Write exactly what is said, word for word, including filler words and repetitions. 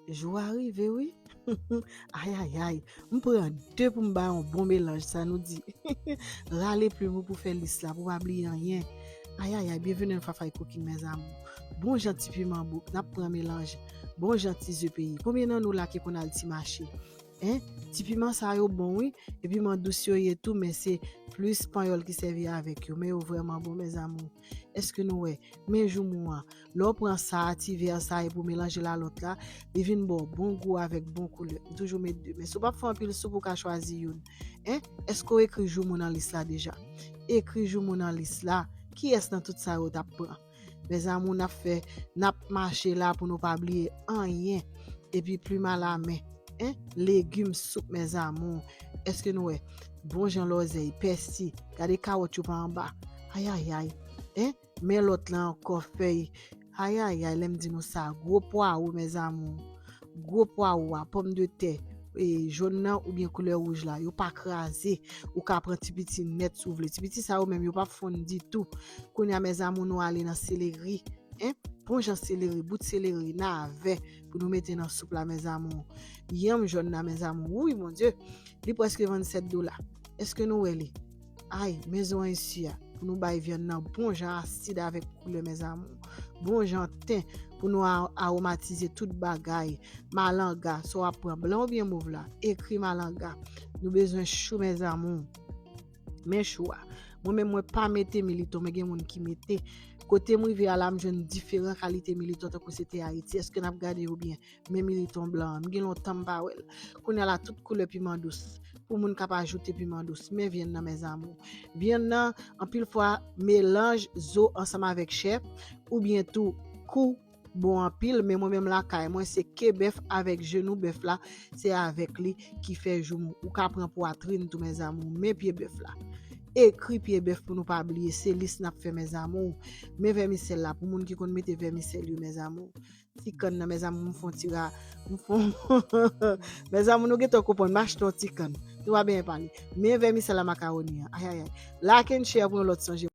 Jou a rive, wi. Ayayay, m pran de pou m bay yon bon melanj, sa nou di. Rale plim ou pou fè lis la, pou pa bliye anyen. Ayayay, byenvini nan Fafay Cooking, mes amours. Bon jan ti piman bouk, n ap pran melanj. Bon jan ti ze peyi. Konbyen nan nou la ki konn al ti mache? Hein? Ti piman sa yo bon, wi. E piman dous yo ye tou, men se plis panyòl ki sèvi avèk yo. Men yo vrèman bon, mes amours. Èske nou wè? Men joumou an. Lè w pran sa, ti vè sa, epi w melanje l a lòt la, li vin ba w bon gou avèk bon koulè. M toujou met de. Men si w p ap fè anpil soup, ou ka chwazi youn. Hein? Èske w ekri joumou nan lis la deja? Ekri joumou nan lis la. Kiyès nan tout sa yo t ap pran? Mes amours, n ap fè, n ap mache la pou nou pa bliye anyen. Epi plim a la men. Hein? Legim, soup, mes amours. Èske nou wè? Bon jan lòzèy, pèsi. Gade kawòt yo pa anba. Ayayay. Hein? Men lòt la ankò, fèy. Ayayay, lè m di nou sa, gwo pwawo, mes amours. Gwo pwawo a, pòmdetè, e, jòn nan oubyen koulè wouj la, yo pa kraze. Ou ka pran ti piti nèt si w vle. Ti piti sa yo menm, yo p ap fonn ditou. Kounye a, mes amours, nou ale nan seleri. Hein? Bon jan seleri, bout seleri, navè pou nou mete nan soup la, mes amours. Yanm jòn nan, mes amours. Wi, Bondye, li prèske vennsèt dola. Èske nou wè li? Ay, mezon isi a, pou nou bay vyann nan bon jan asid avèk koulè, mes amours. Bon jan ten pou nou a-, aromatize tout bagay. Malanga, sa w ap pran, blan oubyen mov la, ekri malanga. Nou bezwen chou, mes amours. Men chou a. Mwen menm, mwen pa mete militon, men gen moun ki mete. Kote m rive a la, m jwenn diferan kalite militon, tankou se te Ayiti. Èske n ap gade yo byen? Men militon blan an, m gen lontan m pa wè l. Kounye a la, tout koulè piman dous. Pou moun k ap ajoute piman dous. Men vyann nan, mes amours. Vyann nan, anpil fwa, melanj zo ansanm avèk chè, oubyen tou kou bon anpil, men mwen menm lakay mwen, se ke bèf avèk jenou bèf la, se avèk li ki fè joumou. Ou ka pran pwatrin tou, mes amours, men pye bèf la. Ekri pye bèf pou nou pa bliye, se lis n ap fè, mes amours. Men vèmisèl la, pou moun ki konn mete vèmisèl yo, mes amours. Ti kann nan, mes amours, m fon ti ra, m fon, mes amours, nou gentan konprann, m achte yon ti kann. Nou pa byen pale. Men vèmisèl la, makawoni an. Ayayay. Like and share pou yon lòt sonje.